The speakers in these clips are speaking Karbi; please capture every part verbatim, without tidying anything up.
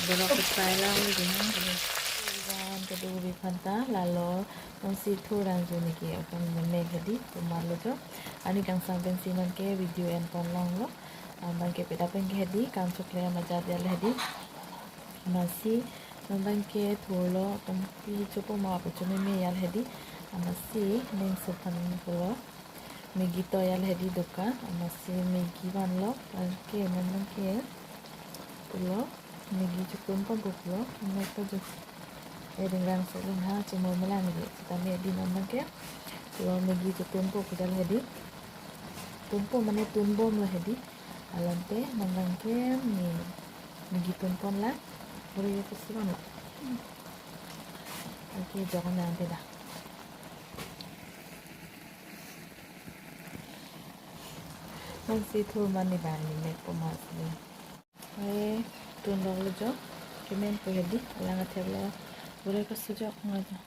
Borok ke fry lang lagi ha. Jan kedo bi phanta lalo nonsi thur angju neke akan memek hedi, puma lo jo. Ani kangsam pensi nonke video en pon longlo. Abang ke peda pen ke hedi kam chokle majat ya hedi. Amatsi non abang ke thurlo, atum pi chopo ma pu chomeme ya hedi. Amatsi neng suphan pulo. Maggi to ya hedi dukan, amatsi Maggi vanlo, anke non abang ke pulo, Maggi chotun ponpo pulo, non to jo. Ering rang so ling ha, chomor melang Maggi, sitame hedi non abang ke pulo Maggi chotun po pu ya hedi. Tunpo mane tunbomlo hedi. Lalo ante non abang ke ni Maggi tun pon lang. Bore yo kesi vanlo. Anke jogon nang te dah. Nonsi thur mane bang ni mek po mas ni. Ai, tunlonglo jo. Kemen po hedi, alang athek lo. Bore kasujok nga jo.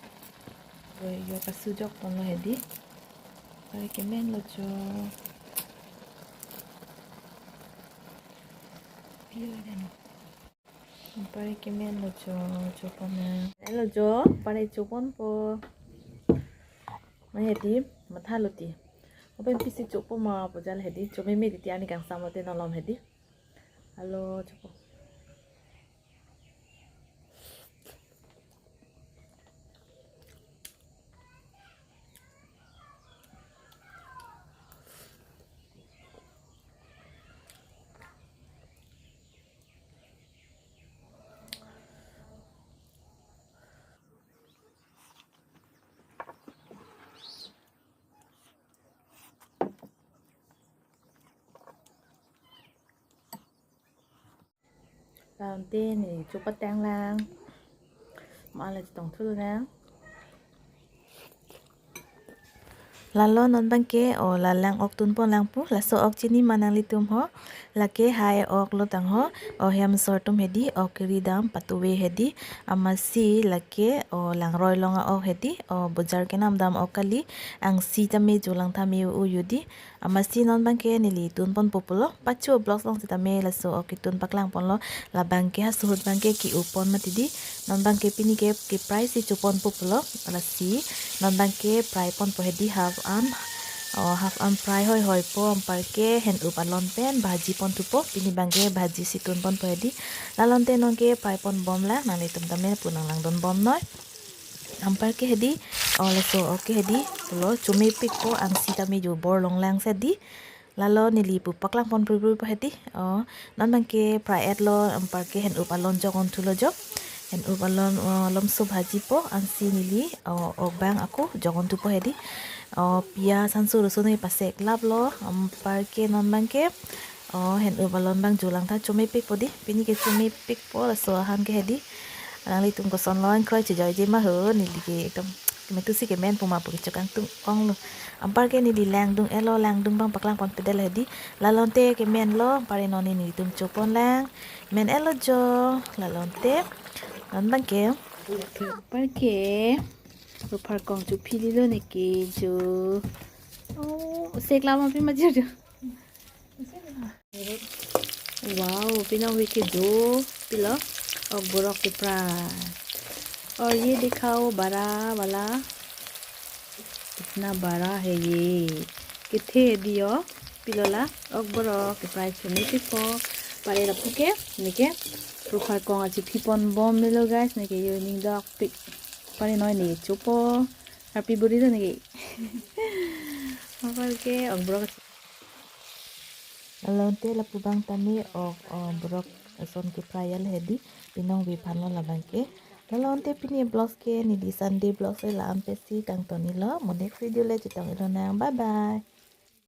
Bore yo kasujok ponlo hedi. Ai, kemen lo jo. Pio dan. Pare kemen lo jo, chopon na. Elo jo, pare chopon po. Ma hedi, matha lo ti. Open pisi chopo ma pu ya hedi, chomeme titi ani kangsam lo te nolom hedi. Alo chopo. Lam te ni chopatang lang. Ma la chetong thul lang. Lalo non abang ke, o lalang ok tun pon lang pu, laso ok chini ma nanglitum ho, lake hai ok lo tang ho, o hem sor atum hedi, ok kiri dam patuve hedi, amatsi lake, o langroi long a-ok hedi, o bojar kenam dam ok kali, angsi tame jo lang tame u u yudi, amatsi non abang ke neli tun ponpo pulo, pacho vlogs long sitame laso ok ketun paklang ponlo, labang ke hasuhut abang ke ke-o pon mati di, non abang ke pini ke, ke fry si chopon po pulo, lasi, non abang ke fry ponpo hedi half an, o half an fry hoi hoi po, anpar ke hen-up alon pen bhaji pon thupo, pini abang ke bhaji si tun ponpo hedi, lalo ante non ke fry pon bom lang, nanglitum tame pu nang langdun bom noi. Anpar ke hedi, o laso ok ke hedi, pulo chomepik po angsi tame jo bor long lang si di. Lalo neli pu paklang pon prui prui po hedi. O, non abang ke fry et lo, anpar ke hen-up alon jogon thulo jo. Hen-up alon, o, lomso bhaji po, angsi neli, o, ok abang ako jogon thupo hedi. O, piyaj, hanso, rosun ke pasek lap lo, anpar ke non abang ke, o, hen-up alon abang jo lang ta chomepik po di, pini ke chomepik po, laso ahan ke hedi. Alanglitum koson lo, kroi chejoiji ma ho, neli ke ekdom kemetu si kemen pu ma pu kechokangtung ong lo. Anpar ke neli langdung et lo, langdung abang paklang pon pedel hedi. Lalo ante kemen lo, anpar non nelitum chopon lang. Men et lo jo, lalo ante. Non abang ke. Anpar ke. Ruphar kong chophi lilo neke jo. O, sek lama pi ma jo jo. Wow, pinang wiki do, pilo, ok borok ke fry. और ये दिखाओ बड़ा वाला, कितना बड़ा है ये, kethe di o, pilo la, ok borok ke fry chomepik po, pare lapu ke, neke, ruphar kong achephi pon bom melo guys, neke yo ning dokpik, pare noi ne chopo, happy buri do neke, anpar ke, ok borok Lalo ante lapu abang tame ok, o, borok ason ke fry ya hedi, pinong vephan lo labang ke. Lalo ante pini vlogs ke neli Sunday vlogs ke la-an pensi kangton-ilo, mo next video le chetong-ilo nang. Bye bye.